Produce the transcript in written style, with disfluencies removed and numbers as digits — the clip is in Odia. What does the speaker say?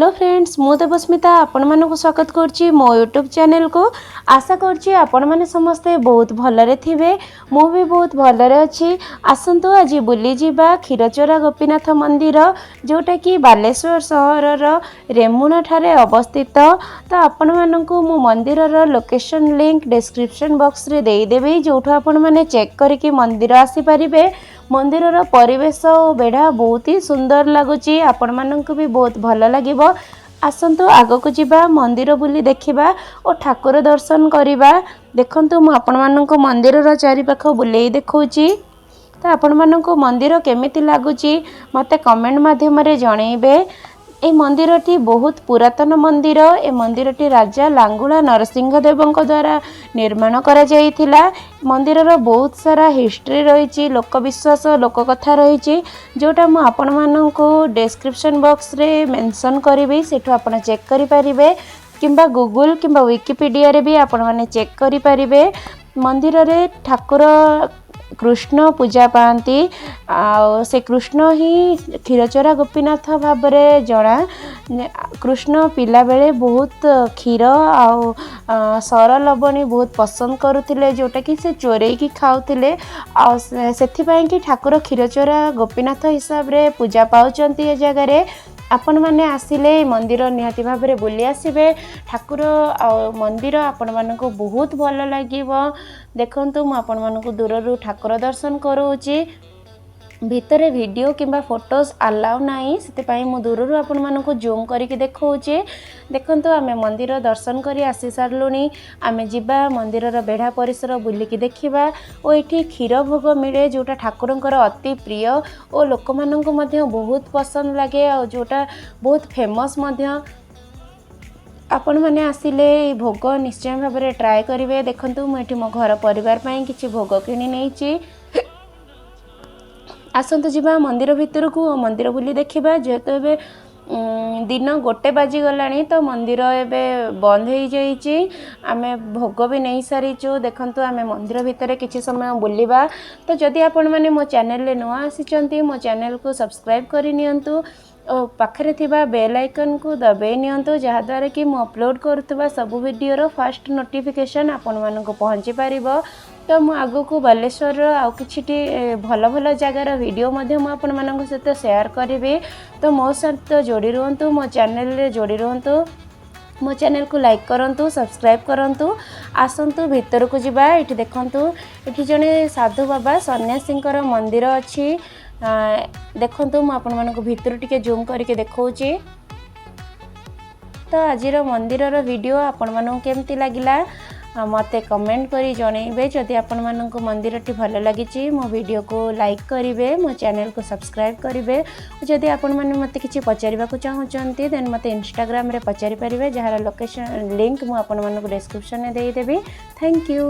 ହ୍ୟାଲୋ ଫ୍ରେଣ୍ଡସ୍, ମୁଁ ଦେବସ୍ମିତା ଆପଣମାନଙ୍କୁ ସ୍ୱାଗତ କରୁଛି ମୋ ୟୁଟ୍ୟୁବ୍ ଚ୍ୟାନେଲକୁ। ଆଶା କରୁଛି ଆପଣମାନେ ସମସ୍ତେ ବହୁତ ଭଲରେ ଥିବେ। ମୁଁ ବି ବହୁତ ଭଲରେ ଅଛି। ଆସନ୍ତୁ, ଆଜି ବୁଲିଯିବା କ୍ଷୀରଚୋରା ଗୋପୀନାଥ ମନ୍ଦିର, ଯେଉଁଟାକି ବାଲେଶ୍ୱର ସହରର ରେମୁଣାଠାରେ ଅବସ୍ଥିତ। ତ ଆପଣମାନଙ୍କୁ ମୁଁ ମନ୍ଦିରର ଲୋକେସନ୍ ଲିଙ୍କ୍ ଡେସ୍କ୍ରିପସନ୍ ବକ୍ସରେ ଦେଇଦେବି, ଯେଉଁଠୁ ଆପଣମାନେ ଚେକ୍ କରିକି ମନ୍ଦିର ଆସିପାରିବେ। ମନ୍ଦିରର ପରିବେଶ ଓ ବେଢ଼ା ବହୁତ ହି ସୁନ୍ଦର ଲାଗୁଛି। ଆପଣମାନଙ୍କୁ ବି ବହୁତ ଭଲ ଲାଗିବ। ଆସନ୍ତୁ, ଆଗକୁ ଯିବା, ମନ୍ଦିର ବୁଲି ଦେଖିବା ଓ ଠାକୁର ଦର୍ଶନ କରିବା। ଦେଖନ୍ତୁ, ମୁଁ ଆପଣମାନଙ୍କୁ ମନ୍ଦିରର ଚାରିପାଖ ବୁଲେଇ ଦେଖାଉଛି। ତ ଆପଣମାନଙ୍କୁ ମନ୍ଦିର କେମିତି ଲାଗୁଛି, ମୋତେ କମେଣ୍ଟ ମାଧ୍ୟମରେ ଜଣେଇବେ। এই ମନ୍ଦିରଟି ବହୁତ ପୁରାତନ ମନ୍ଦିର। ଏ ମନ୍ଦିରଟି ରାଜା ଲାଙ୍ଗୁଳା ନରସିଂହ ଦେବଙ୍କ ଦ୍ୱାରା ନିର୍ମାଣ କରାଯାଇଥିଲା। ମନ୍ଦିରର ବହୁତ ସାରା ହିଷ୍ଟ୍ରି ରହିଛି, ଲୋକବିଶ୍ୱାସ, ଲୋକକଥା ରହିଛି, ଯେଉଁଟା ମୁଁ ଆପଣମାନଙ୍କୁ ଡେସ୍କ୍ରିପସନ୍ ବକ୍ସରେ ମେନସନ୍ କରିବି। ସେଠୁ ଆପଣ ଚେକ୍ କରିପାରିବେ କିମ୍ବା ଗୁଗୁଲ୍ କିମ୍ବା ୱିକିପିଡ଼ିଆରେ ବି ଆପଣମାନେ ଚେକ୍ କରିପାରିବେ। ମନ୍ଦିରରେ ଠାକୁର କୃଷ୍ଣ ପୂଜା ପାଆନ୍ତି ଆଉ ସେ କୃଷ୍ଣ ହିଁ କ୍ଷୀରଚୋରା ଗୋପୀନାଥ ଭାବରେ ଜଣା। କୃଷ୍ଣ ପିଲାବେଳେ ବହୁତ କ୍ଷୀର ଆଉ ସର ଲବଣୀ ବହୁତ ପସନ୍ଦ କରୁଥିଲେ, ଯେଉଁଟାକି ସେ ଚୋରେଇକି ଖାଉଥିଲେ। ଆଉ ସେଥିପାଇଁ କି ଠାକୁର କ୍ଷୀରଚୋରା ଗୋପୀନାଥ ହିସାବରେ ପୂଜା ପାଉଛନ୍ତି ଏ ଜାଗାରେ। ଆପଣମାନେ ଆସିଲେ ଏ ମନ୍ଦିର ନିହାତି ଭାବରେ ବୁଲି ଆସିବେ। ଠାକୁର ଆଉ ମନ୍ଦିର ଆପଣମାନଙ୍କୁ ବହୁତ ଭଲ ଲାଗିବ। ଦେଖନ୍ତୁ, ମୁଁ ଆପଣମାନଙ୍କୁ ଦୂରରୁ ଠାକୁର ଦର୍ଶନ କରାଉଛି। ଭିତରେ ଭିଡ଼ିଓ କିମ୍ବା ଫଟୋସ୍ ଆଲାଉ ନାହିଁ, ସେଥିପାଇଁ ମୁଁ ଦୂରରୁ ଆପଣମାନଙ୍କୁ ଜୁମ୍ କରିକି ଦେଖାଉଛି। ଦେଖନ୍ତୁ, ଆମେ ମନ୍ଦିର ଦର୍ଶନ କରି ଆସି ସାରିଲୁଣି। ଆମେ ଯିବା, ମନ୍ଦିରର ବେଢ଼ା ପରିସର ବୁଲିକି ଦେଖିବା ଓ ଏଠି କ୍ଷୀର ଭୋଗ ମିଳେ, ଯେଉଁଟା ଠାକୁରଙ୍କର ଅତି ପ୍ରିୟ ଓ ଲୋକମାନଙ୍କୁ ମଧ୍ୟ ବହୁତ ପସନ୍ଦ ଲାଗେ ଆଉ ଯେଉଁଟା ବହୁତ ଫେମସ୍ ମଧ୍ୟ। ଆପଣମାନେ ଆସିଲେ ଏଇ ଭୋଗ ନିଶ୍ଚୟ ଭାବରେ ଟ୍ରାଏ କରିବେ। ଦେଖନ୍ତୁ, ମୁଁ ଏଠି ମୋ ଘର ପରିବାର ପାଇଁ କିଛି ଭୋଗ କିଣି ନେଇଛି। ଆସନ୍ତୁ, ଯିବା ମନ୍ଦିର ଭିତରକୁ ଓ ମନ୍ଦିର ବୁଲି ଦେଖିବା। ଯେହେତୁ ଏବେ ଦିନ 1 ବାଜିଗଲାଣି, ତ ମନ୍ଦିର ଏବେ ବନ୍ଦ ହେଇଯାଇଛି। ଆମେ ଭୋଗ ବି ନେଇସାରିଛୁ। ଦେଖନ୍ତୁ, ଆମେ ମନ୍ଦିର ଭିତରେ କିଛି ସମୟ ବୁଲିବା। ତ ଯଦି ଆପଣମାନେ ମୋ ଚ୍ୟାନେଲରେ ନୂଆ ଆସିଛନ୍ତି, ମୋ ଚ୍ୟାନେଲକୁ ସବସ୍କ୍ରାଇବ୍ କରିନିଅନ୍ତୁ ଓ ପାଖରେ ଥିବା ବେଲ୍ ଆଇକନ୍କୁ ଦବାଇ ନିଅନ୍ତୁ, ଯାହାଦ୍ୱାରା କି ମୁଁ ଅପଲୋଡ଼ କରୁଥିବା ସବୁ ଭିଡ଼ିଓର ଫାଷ୍ଟ ନୋଟିଫିକେସନ୍ ଆପଣମାନଙ୍କୁ ପହଞ୍ଚି ପାରିବ। ତ ମୁଁ ଆଗକୁ ବାଲେଶ୍ୱରର ଆଉ କିଛିଟି ଭଲ ଭଲ ଜାଗାର ଭିଡ଼ିଓ ମଧ୍ୟ ମୁଁ ଆପଣମାନଙ୍କ ସହିତ ସେୟାର କରିବି। ତ ମୋ ସହିତ ଯୋଡ଼ି ରୁହନ୍ତୁ, ମୋ ଚ୍ୟାନେଲରେ ଯୋଡ଼ି ରୁହନ୍ତୁ, ମୋ ଚ୍ୟାନେଲକୁ ଲାଇକ୍ କରନ୍ତୁ, ସବସ୍କ୍ରାଇବ୍ କରନ୍ତୁ। ଆସନ୍ତୁ, ଭିତରକୁ ଯିବା। ଏଠି ଦେଖନ୍ତୁ, ଏଠି ଜଣେ ସାଧୁ ବାବା ସନ୍ନ୍ୟାସୀଙ୍କର ମନ୍ଦିର ଅଛି। ଦେଖନ୍ତୁ, ମୁଁ ଆପଣମାନଙ୍କୁ ଭିତରୁ ଟିକେ ଜୁମ୍ କରିକି ଦେଖାଉଛି। ତ ଆଜିର ମନ୍ଦିରର ଭିଡ଼ିଓ ଆପଣମାନଙ୍କୁ କେମିତି ଲାଗିଲା, ମୋତେ କମେଣ୍ଟ କରି ଜଣେଇବେ। ଯଦି ଆପଣମାନଙ୍କୁ ମନ୍ଦିରଟି ଭଲ ଲାଗିଛି, ମୋ ଭିଡ଼ିଓକୁ ଲାଇକ୍ କରିବେ, ମୋ ଚ୍ୟାନେଲକୁ ସବସ୍କ୍ରାଇବ୍ କରିବେ। ଯଦି ଆପଣମାନେ ମୋତେ କିଛି ପଚାରିବାକୁ ଚାହୁଁଛନ୍ତି, ଦେନ୍ ମୋତେ ଇନଷ୍ଟାଗ୍ରାମରେ ପଚାରି ପାରିବେ, ଯାହାର ଲୋକେସନ୍ ଲିଙ୍କ୍ ମୁଁ ଆପଣମାନଙ୍କୁ ଡେସ୍କ୍ରିପସନ୍ରେ ଦେଇଦେବି। Thank you.